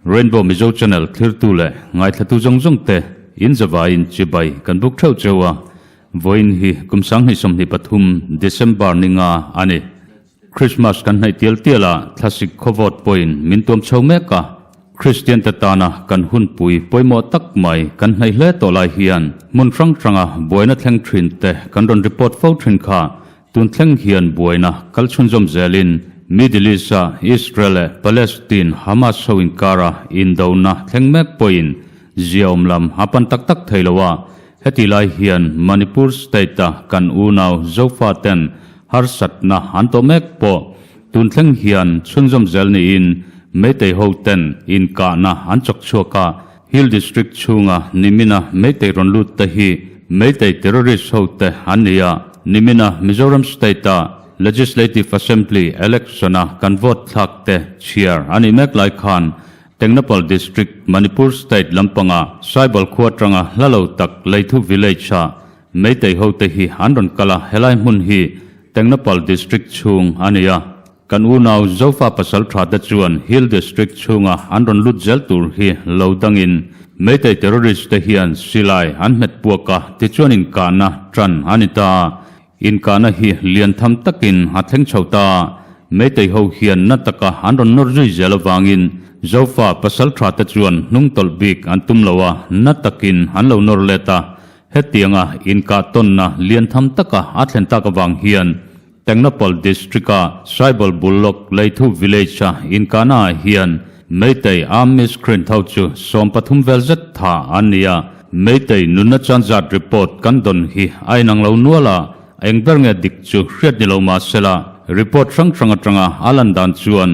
Rainbow Mizo Channel thlirtu leh ngaithlatu zawng zawng te in zavaiin chibai kan buk theuh cheu a, vawiin hi kum 2023 December ni nga a ni. Christmas kan hnaih tial tial a, thlasik khawvawt pawhin min tuam chho mek a, Kristian te tana kan hunpui pawimawh tak mai kan hnaih hle tawh lai hian hmun hrang hranga buaina thleng thin te kan rawn report fo thin kha Tun thleng hian buaina kal chhunzawm zelin Middle East-a Israel leh Palestine Hamas ho inkara indona thleng mek pawhin ziaawm lam a pan tak tak thei lo a, heti lai hian Manipur state-a kan unau Zofaten harsatna an tawh mek pawh tun thleng hian chhunzawm zel niin Meitei hoten inkahna an chawk chhuak a, Hill District chhunga nimina Meitei rawn lut te hi Meitei terrorist ho te an ni a, nimina Mizoram State-a Legislative Assembly election-a kan vote thlak te chhiar a nih mek lai khan Tengnoupal District, Manipur State lampanga Saibal khua atanga hla lo tak Leithu Village-a Meitei ho te hi an rawn kal a, helai hmun hi Tengnoupal District chhung a ni a. Kan unau Zofa pasal tha te chuan Hill District chhunga an rawn lut zel tur hi lo dangin Meitei terrorist te hian silai an hmet puak a, tichuan inkahna tan a ni ta. Inkahna hi lian tham takin a thleng chho ta. Meitei ho hian na taka an rawn nawr zui zel avangin Zofa pasal tha te chuan hnung tawlh bik an tum lo a, na takin an lo nawr let a. Hetianga inkah tawnna lian tham taka a thlen tak avang hian Tengnoupal District-a Saibal Bullock Leithu Village-a inkahnaah hian Meitei Armed Miscreant ho chu 13 vel zet tha an ni a, Meitei nunna chan zat report kan dawn hi a inang lo nual a, eng ber nge dik chu hriat ni lo mah sela, report hrang hrang atanga a lan dan chuan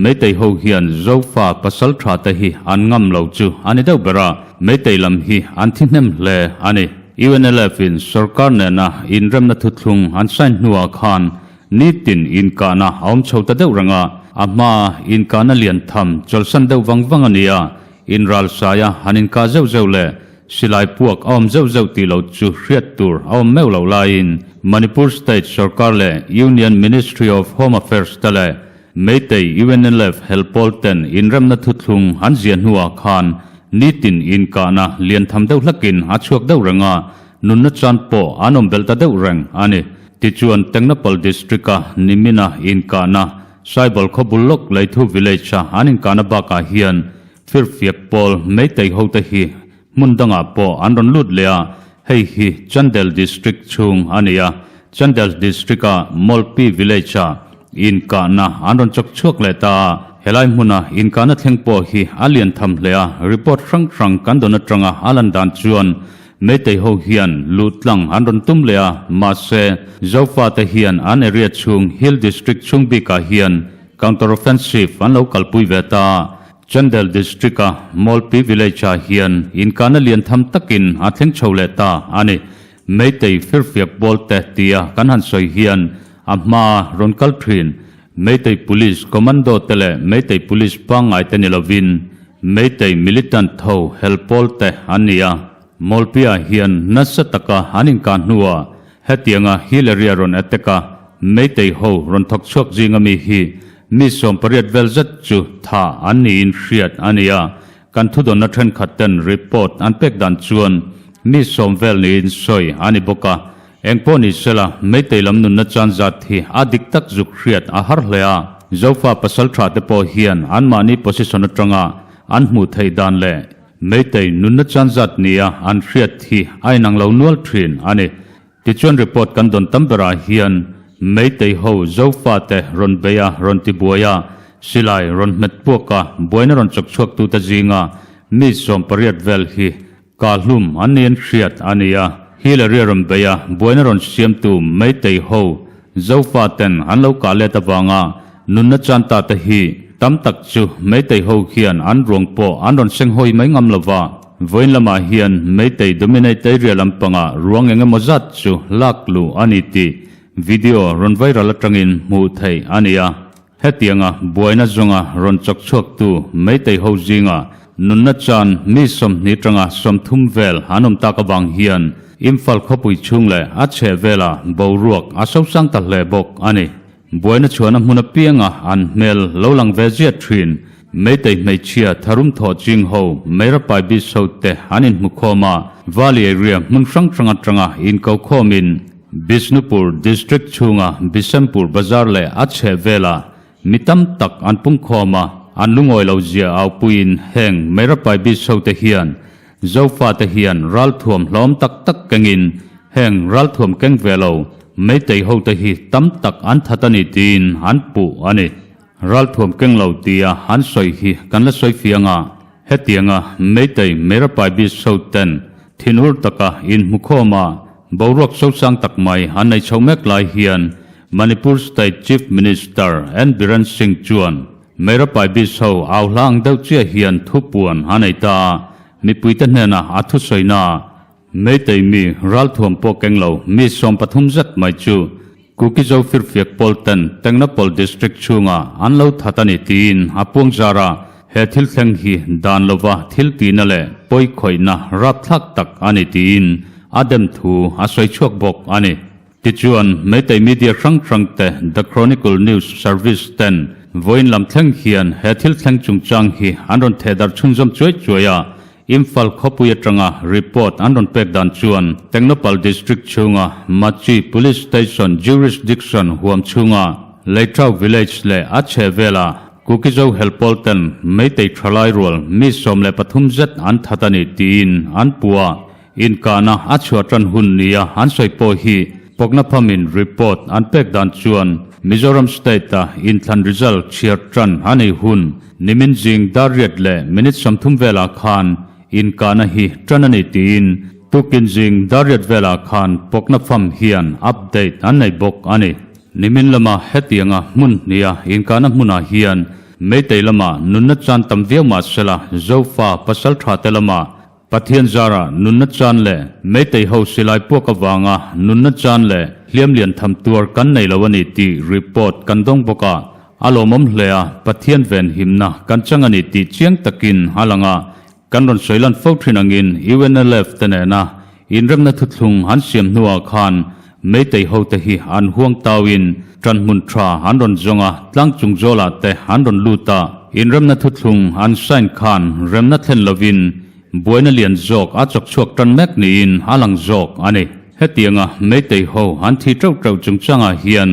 Meitei ho hian Zofa pasal tha te hi an ngam lo chu a ni deuh ber a, Meitei lam hi an thi hnem hle a ni. UNLF in sorkar nena inremna thuthlung an sign hnuah khan nitin inkahna a awm chho ta deuh reng a, a hmaa inkahna lian tham chawlhsan deuh vang vang a ni a, inral saia han inkah zeuh zeuh leh silai puak a awm zeuh zeuh tih lo chu hriat tur a awm meuh loh laiin Manipur State sorkar leh Union Ministry of Home Affairs te leh Meitei UNLF helpawl ten inremna thuthlung an ziah hnuah khan nitin inkahna lian tham deuh hlakin a chhuak deuh reng a, nunna chan pawh an awm belh ta deuh reng a ni. Tichuan Tengnoupal District-a Nimina inkahna Saibal khaw bul lawk Leithu Village-a an inkahna bakah hian firfiak pawl Meitei hote hi hmun dangah pawh an rawn lut leh a, hei hi Chandel District chhung a ni a, Chandel District-a Molpi Village-a inkahna an rawn chawk chhuak leh ta a, helai hmuna inkahna thleng pawh hi a lian tham hle a, report hrang hrang kan dawn atanga a lan dan chuan Meitei ho hian luh tlang an rawn tum leh a, mahse Zofate hian an area chhung Hill District chhung bikah hian counter offensive an lo kalpui ve ta a, Chandel District-a Molpi Village-ah hian inkahna lian tham takin a thleng chho leh ta a ni. Meitei firfiak bawl te tia kan han sawi hian a hmaa rawn kal thin Meitei Police Commando te leh Meitei Police pangngai te ni lovin Meitei Militant ho hel pawl te an ni a. Molpi-ah hian nasa taka an inkah hnuah hetianga hill area rawn attack a Meitei ho rawn thawk chhuak zinga mi hi Mi 18 vel zet chu tha an niin hriat a ni a, kan thudawnna thenkhat ten report an pek dan chuan mi 10 vel niin sawi a ni bawk a. Engpawh ni sela, Meitei lam nunna chan zat hi a dik tak zuk hriat a har hle a, Zofa pasal tha te pawh hian anmahni position atanga an hmuh theih dan leh Meitei nunna chan zat nia an hriat hi a inang lo nual thin a ni. Tichuan report kan dawn tam berah hian Meitei ho Zofate rawn bei a, rawn ti buai a, silai rawn hmet puak a, buaina rawn chawk chhuak tute zinga mi 18 vel hi kahlum an niin hriat a ni a. Hillary rawn bei a, buaina rawn siamtu Meitei ho Zofaten an lo kah let avanga nunna chan ta te hi tam tak chu Meitei ho hian an ruang pawh an rawn seng hawi mai ngam lova. Vawiin lamah hian Meitei dominate area lampangah ruang eng emaw zat chu lak luh a ni tih video rawn viral atangin hmuh theih a ni a. Hetianga buaina zawnga rawn chawk chhuaktu Meitei ho zinga nunna chan mi 20 tanga 30 vel an awm tak avang hian Imphal khawpui chhung leh a chheh velah boruak a sosang ta hle bawk a ni. Buaina chhuahna hmun apianga an hmel lo lang ve ziat thin. Meitei hmeichhia tharum thawh ching ho Meirapai Biso te an inhmukhawm a, Valley area hmun hrang hrang atanga inkokhawmin Bishnupur District chhunga Bisempur bazar leh a chhehvelah mi tam tak an pungkhawm a, an lungawi lo zia aupuiin heng Meirapai Biso te hian Zofa te hian ralthuam hlawm tak tak kengin heng ralthuam keng ve lo Meitei ho te hi tam tak an that a ni tiin an puh a ni. Ralthuam keng lo tia an sawi hi kan la sawi fiang a, hetianga Meitei Meirapai Biso ten thinur taka inhmukhawm a boruak sosang tak mai an nei chho mek lai hian Manipur State Chief Minister N Biren Singh chuan Meirapai Biso au hla ang deuh chiah hian thupuan a nei ta a, mipuite hnena a thusawina Meitei mi ralthuam pawh keng lo mi 13 zet mai chu Kuki-Zo firfiak pawl ten Tengnapawl District chhunga an lo that a ni tiin a puang zar a, he thil thleng hi dan lova thil tihna leh pawi khawihna rapthlak tak a ni tiin a dem thu a sawi chhuak bawk a ni. Tichuan, Meitei media hrang hrang te The Chronicle News Service ten vawiin lam thleng hian he thil thleng chungchang hi an rawn thehdarh chhunzawm chuai chuai a, Imphal khawpui atanga report an rawn pek dan chuan Tengnoupal District chhunga Machi Police Station jurisdiction huam chhunga Leitrau Village leh a chhehvela Kuki-Zo helpawl ten Meitei thalai rual mi 13 zet an that a ni tiin an pu a, inkahna a chhuah tan hun nia an sawi pawh hi Pawknaphamin report an pek dan chuan Mizoram State-a inthlan result chhiar tan a nei hun Nimin zing dar riat leh minute 30 velah khan inkahna hi tan a ni tiin tukin zing dar riat velah khan pawkna fam hian update an nei bawk a ni. Nimin lama hetianga hmun hniha inkahna hmunah hian Meitei lama nunna chan tam viau mah sela Zofa pasal tha te lama Pathian zara nunna chan leh Meitei ho silai puak avanga nunna chan leh hliam lian tham tuar kan nei lo a ni tih report kan dawng bawk a, a lawmawm hle a, Pathian ven himna kan chang a ni tih chiang takin a lang a, kan rawn sawi lan fo thin angin UNLF te nena inremna thuthlung an siam hnuah khan Meitei ho te hi an huang tauin tanhmun tha an rawn zawng a, tlang chung zawlah te an rawn lut a, inremna thuthlung an sign khan remna thlen lovin buaina lian zawk a chawk chhuak tan mek niin a lang zawk a ni. Hetianga Meitei ho an thi teuh teuh chungchangah hian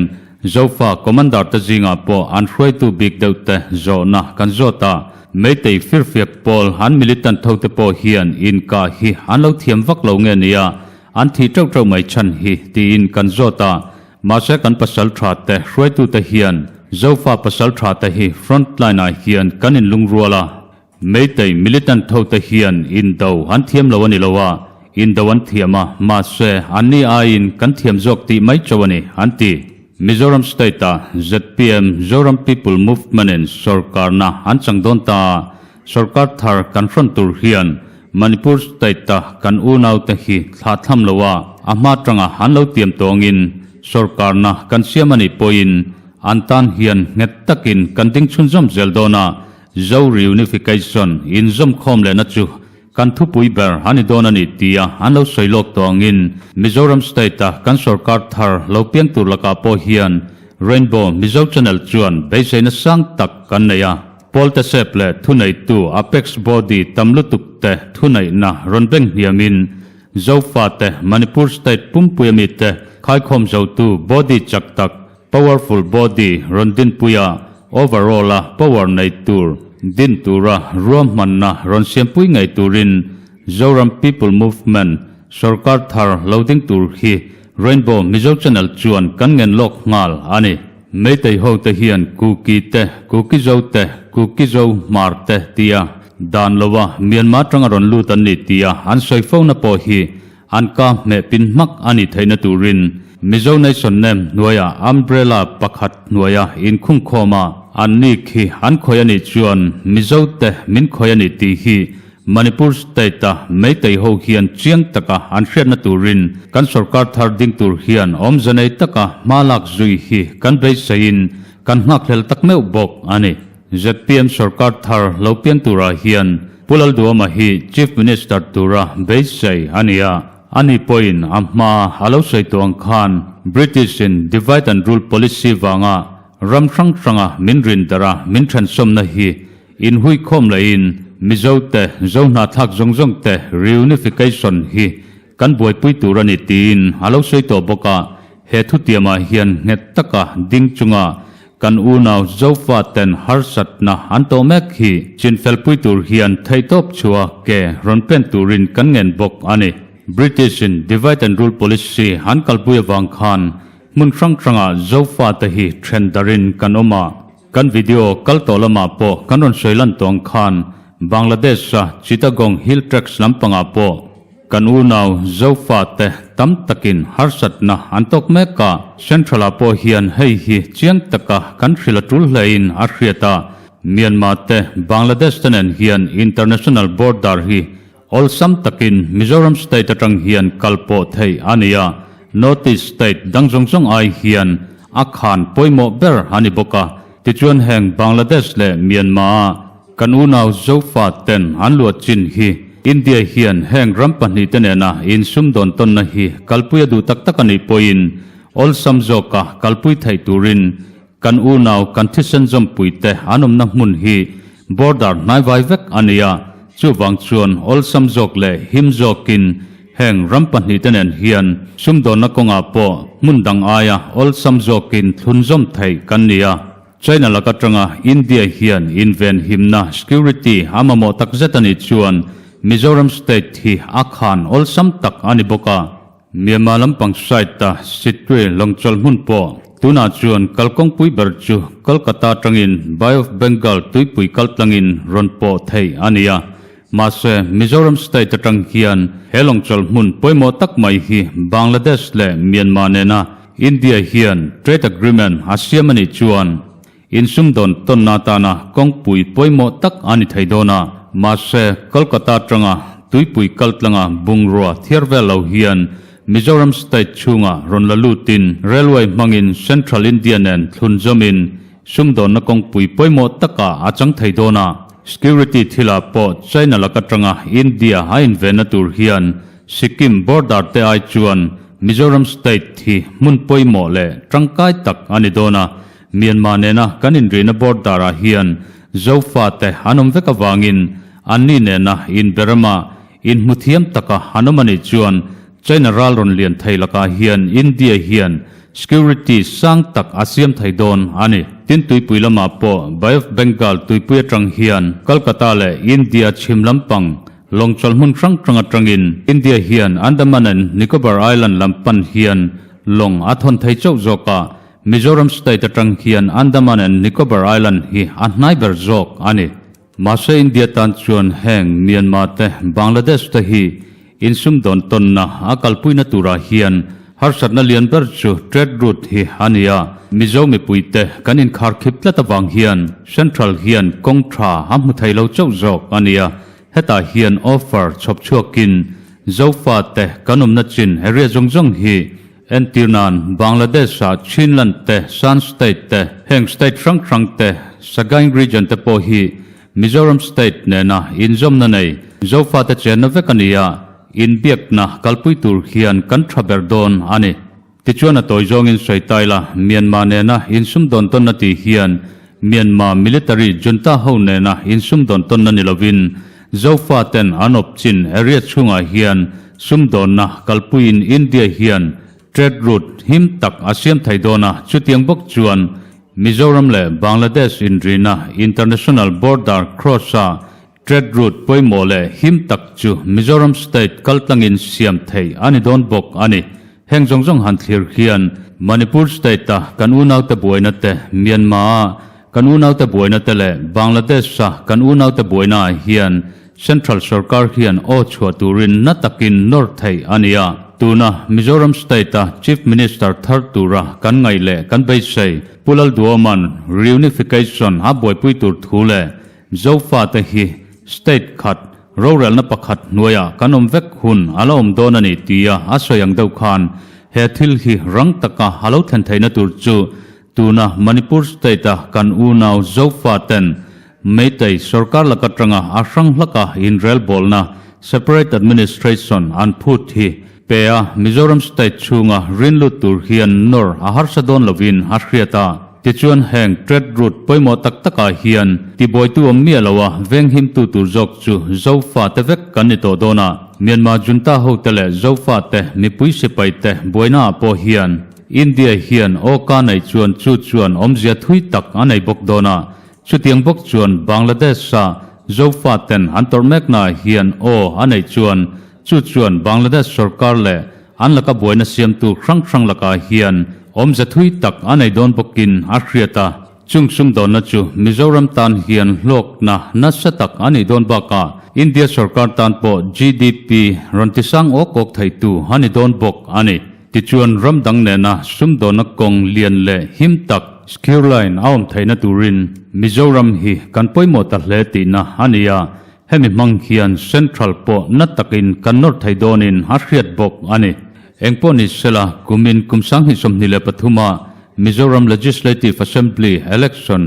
Zofa Commander te zingah pawh an hruaitu bik deuh te zawhna kan zawt a, Meitei firfiak pawl an militant ho te pawh hian inkah hi an lo thiam vak lo nge nia, An thi teuh teuh mai chhan hi tiin kan zawt a, mahse kan pasal tha te hruaitute hian Zofa pasal tha te hi front line ah hian kan inlungrual a, Meitei militant ho te hian indo an thiam lo a ni lo a, indo an thiam a, mahse anni aiin kan thiam zawk tih mai chauh a ni, an ti. Mizoram State ah zpm, Zoram People Movement in sorkarna an chang dawn ta a, Sorkar thar kan hrawn tur hian Manipur State-a kan unaute hi thlah thlam lo a, a hma tanga an lo tiam tawngin sorkarna kan siam a nih pawhin an tan hian nghet takin kan ding chhunzawm zel dawn a, Zo Reunification inzawmkhawm lehna chu kan thupui ber a ni dawn a ni tia an lo sawi lawk tawngin Mizoram State-a kan sorkar thar lo piang tur lakah pawh hian Rainbow Mizo Channel chuan beiseina sang tak kan nei a. Pawlte sep leh thuneitu Apex Body tam lutuk te thuneihna rawn beng hniamin Zofa te Manipur State pumpuia mite khaikhawm zotu body chak tak powerful body rawn dinpuia overall a power nei tur din tura ruahmanna rawn siampui ngei turin Zoram People Movement sorkar thar lo ding tur hi Rainbow Mizo Channel chuan kan ngen lawk nghal a ni. Meitei ho te hian Kuki te, Kuki Zo te, Kuki Zo Hmar te tia dan lova Myanmar tanga rawn lut an ni tia an sawi fo na pawh hi an ka hmeh pin hmak a ni theihna turin Mizo Nation name hnuaia umbrella pakhat hnuaia inkhungkhawm a an ni khi an khawi a nih chuan Mizo te min khawi a ni tih hi Manipur State-a Meitei ho hian chiang taka an hriatna turin kan sorkar thar ding tur hian awmze nei taka hma lak zui hi kan beiseiin kan nghakhlel tak meuh bawk a ni. Zpm sorkar thar lo piang turah hian Pu Lalduama hi Chief Minister tura beisei a ni a, ani pawhin a hma a lo sawi tawh ang khan British-in divide and rule policy vanga ram hrang hranga min rin darh a min thensawmna hi. Inhuikhawm lehin Mizo te, Zo hnahthlak zawng zawng te reunification hi kan buaipui tur a ni tiin a lo sawi tawh bawk a. He thutiamah hian nghet taka ding chunga kan unau Zofa ten harsatna an tawh mek hi chinfelpui tur hian theihtawp chhuah ke rawn pen turin kan ngen bawk a ni. British in divide and rule policy an kalpui avang khan hmun hrang hrangah Zofa te hi then darin kan awm a. Kan video kal tawh lamah pawh kan rawn sawi lan tawh ang khan Bangladesh-a Chittagong Hill Tracts lampangah pawh kan unau Zofa te tam takin harsatna an tawk mek a. Central-ah pawh hian hei hi chiang taka kan hrilh a tul hlein a hriat a, Myanmar te Bangladesh te nen hian international border hi Awlsam takin Mizoram state atang hian kal pawh theih a ni a, North East state dang zawng zawng ai hian a khan pawimawh ber a ni bawk a. Tichuan heng Bangladesh leh Myanmar-a kan unau Zofa ten an luah chin hi India hian heng ram pahnihte nena insumdawn tawnna hi kalpui a duh tak tak a nih pawhin awlsam zawka kalpui theih turin Kan unau, kan thisen zawmpuite an awmna hmun hi border hnaivai vek a ni a, chuvang chuan awlsam zawk leh him zawkin heng ram pahnihte nen hian sumdawnna kawngah pawh hmun dang aia awlsam zawkin thlunzawm theih kan ni a. China lak atanga India hian inven himna, security, a mamawh takzet a nih chuan Mizoram state hi a khan awlsam tak a ni bawk a. Myanmar lampang side a Sittwe lawngchawlh hmun pawh tunah chuan kalkawngpui ber chu Kolkata atangin Bay of Bengal tuipui kaltlangin rawn pawh theih a ni a. Mahse, Mizoram state atang hian he lawngchawlh hmun pawimawh tak mai hi Bangladesh leh Myanmar nena India hian trade agreement a siam a nih chuan Insumdawn tawnna atana kawngpui pawimawh tak a ni thei dawn a, mahse Kolkata atanga tuipui kaltlanga bungrua thiar vel lo hian Mizoram state chhunga rawn la lutin railway hmangin Central India nen thlunzawmin sumdawnna kawngpui pawimawh takah a chang thei dawn a. Security thilah pawh China lak atanga India a invenna tur hian Sikkim border te ai chuan Mizoram state hi hmun pawimawh leh tangkai tak a ni dawn a, Myanmar nena kan inrihna border ah hian Zofa te an awm vek avangin anni nena inberama inhmu thiam taka an awm anih chuan China ral rawn lian thei lakah hian India hian security sang tak a siam thei dawn a ni. Tin tuipui lamah pawh Bay of Bengal tuipui atang hian Kolkata leh India chhim lampang lawngchawlh hmun hrang hrang atangin India hian Andaman and Nicobar Island lam pan hian lawng a thawn thei chauh zawk a, Mizoram state atang hian Andaman and Nicobar Island hi a hnai ber zawk a ni. Mahse India tan chuan heng Myanmar te Bangladesh te hi insumdawn tawnna a kalpuina turah hian harsatna lian ber chu trade route hi a ni a. Mizo mipui te kan inkharkhip tlat avang hian Central hian kawng tha a hmu thei lo chauh zawk a ni a. Hetah hian offer chhawp chhuakin Zofa te kan awmna chin area zawng zawng hi Entir nan, Bangladesh-ah Chinland te, Shan State te, heng state hrang hrang te, Sagaing Region te pawh hi Mizoram State nena inzawmna nei Zofate chenna vek a ni a, inbiakna kalpui tur hian kan tha ber dawn a ni. Tichuan a tawi zawngin sawi tai la, Myanmar nena insumdawn tawnna tih hian Myanmar military junta ho nena insumdawn tawnna ni lovin Zofaten an awp chin area chhungah hian sumdawnna kalpuiin India hian trade route him tak a siam thei dawn a, chutiang bawk chuan Mizoram leh Bangladesh inrina international border cross-a trade route pawimawh leh him tak chu Mizoram state kaltlangin siam theih a ni dawn bawk a ni. Heng zawng zawng han thlir hian Manipur state-a kan unaute buaina te, Myanmar-a kan unaute buaina te leh Bangladesh-a kan unaute buainaah hian Central sorkar hian aw chhuah turin na takin nawr theih a ni a. Tuna Mizoram state-a Chief Minister thar tura kan ngaih leh kan beisei Pu Lalduoma'n reunification a buaipui tur thu leh Zofate hi state khat rorelna pakhat hnuaiah kan awm vek hun a la awm dawn a ni tia a sawi ang deuh khan he thil hi rang taka a lo thlen theihna tur chu tuna Manipur state-a kan unau Zofaten Meitei sorkar lak atanga a hrang hlaka inrelbawlna, separate administration, an phut hi pe a, Mizoram state chhunga rinlut tur hian nawr a harsa dawn lovin a hriat a. Tichuan heng trade route pawimawh tak takah hian tibuaitu awm miah lo a venghimtu tur zawk chu Zofa te vek kan ni tawh dawn a. Myanmar junta hote leh Zofa te mipui sipai te buainaah pawh hian India hian awka nei chuan chu chuan awmzia thui tak a nei bawk dawn a. Chutiang bawk chuan Bangladesh-a Zofa ten an tawrh meknaah hian aw a neih chuan chu chuan Bangladesh sorkar leh An laka buaina siamtu hrang hrang lakah hian awmze thui tak a nei dawn bawkin a hriat a, chung sumdawnna chu Mizoram tan hian hlawkna nasa tak a nih dawn bakah India sorkar tan pawh GDP rawn tisang awk awk theitu a ni dawn bawk a ni. Tichuan ram dang nena sumdawnna kawng lian leh him tak, secure line, a awm theihna turin Mizoram hi kan pawimawh ta hle tihna a ni a, Hemi hmang hian Central pawh na takin kan nawr thei dawnin a hriat bawk a ni. Engpawh ni sela, kumin kum 2023 ah Mizoram Legislative Assembly Election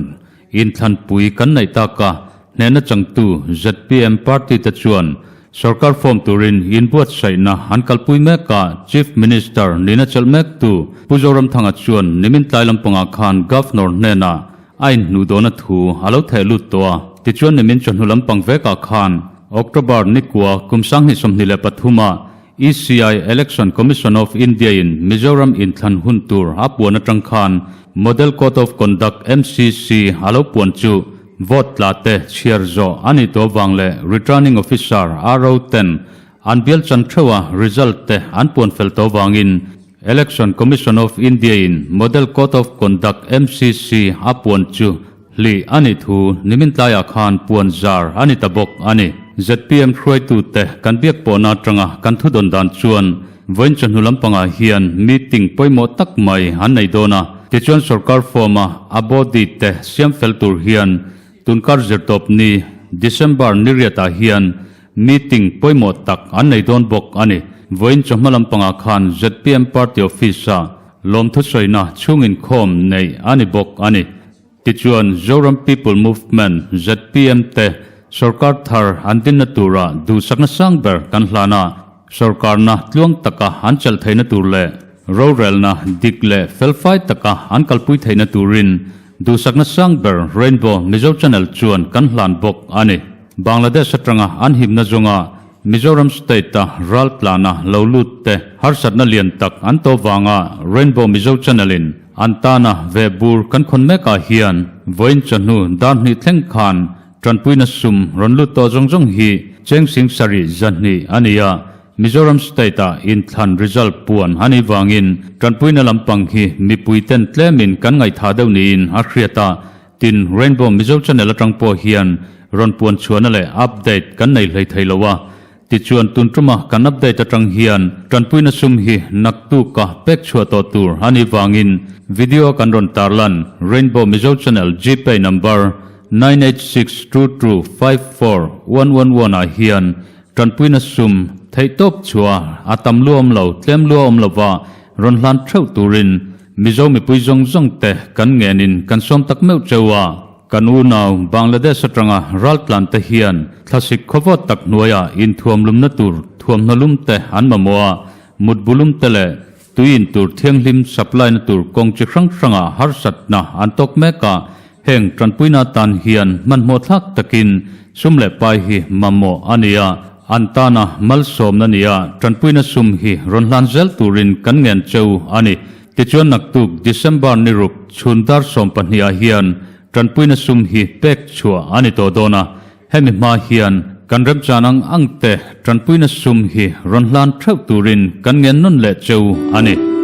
inthlanpui kan neih tak a, hnehna changtu zpm party te chuan sorkar form turin inbuatsaihna an kalpui mek a, Chief Minister nihna chelh mektu Pu Zoramthanga chuan nimin tlai lampangah khan Governor hnenah A inhnuh dawna thu a lo theh lut tawh a, tichuan nimin chawhnu lampang vekah khan October nikua kum 2023 ah ECI Election Commission of India in Mizoram inthlan hun tur a puan atang khan Model Code of Conduct, MCC, a lo puan chu vote tla te chhiar zawh a nih tawh vang leh Returning Officer, RO, ten an bial chan theuh a result te an puan fel tawh vangin Election Commission of India in Model Code of Conduct, MCC, a puan chu hlih a nih thu nimin tlaiah khan puan zar a ni ta bawk a ni. Zpm hruaitute kan biak pawhna atanga kan thudawn dan chuan vawiin chawhnu lampangah hian meeting pawimawh tak mai an nei dawn a, tichuan sorkar form-a a body te siam fel tur hian tunkar zirtawp ni December ni riatah hian Meeting pawimawh tak an nei dawn bawk a ni. Vawiin chawhma lampangah khan zpm Party Office-ah lawmthusawiina chhung inkhawm neih a ni bawk a ni. Tichuan, Zoram People Movement, zpm, te sorkar thar an dinna turah duhsakna sang ber kan hlan a, sorkarna tluang taka an chelh theihna tur leh rorelna dik leh felfai taka an kalpui theihna turin duhsakna sang ber Rainbow Mizo Channel chuan kan hlan bawk a ni. Bangladesh atanga an himna zawnga Mizoram State-a ral tlana lo lut te harsatna lian tak an to vanga Rainbow Mizo Channel-in an tana ve bur kan khawn mekah hian vawiin chawhnu dar hnih thleng khan tanpuina sum rawn lut tawh zawng zawng hi cheng sing sarih zahnih a ni a, Mizoram State-a inthlan result puan a nih vangin tanpuina lampang hi mipui ten tlemin kan ngaihthah deuh niin a hriat a. Tin, Rainbow Mizo Channel atang pawh hian rawn puan chhuahna leh update kan nei hlei thei lo a. Tichuan, tun tuma kan update atang hian tanpuina sum hi naktuka pek chhuah tawh tur a nih vangin video kan rawn tarlan Rainbow Mizo Channel Gpay number 9862254111 ah hian tanpuina sum theihtawp chhuah a tam lu awm lo, tlem lu a awm lova rawn hlan theuh turin Mizo mipui zawng zawng te kan ngenin kan sawm tak meuh cheu a, kan unau Bangladesh atanga raltlan te hian thlasik khawvawt tak hnuaiah inthuam lumna tur thuamhnaw lum te an mamawh a, mutbu lum te leh tui in tur thianghlim supply na tur kawng chi hrang hrangah harsatna an tawk mek a, heng tanpuina tan hian hmanhmawh thlak takin sum leh pai hi mamawh a ni a, an tana malsawmna ni a, tanpuina sum hi rawn hlan zel turin kan ngen cheu a ni. Tichuan naktuk December ni ruk chhun dar 12 ah hian tanpuina sum hi pek chhuah a ni tawh dawn a, hemi hma hian kan remchan ang ang te tanpuina sum hi rawn hlan theuh turin kan ngen nawn leh cheu a ni.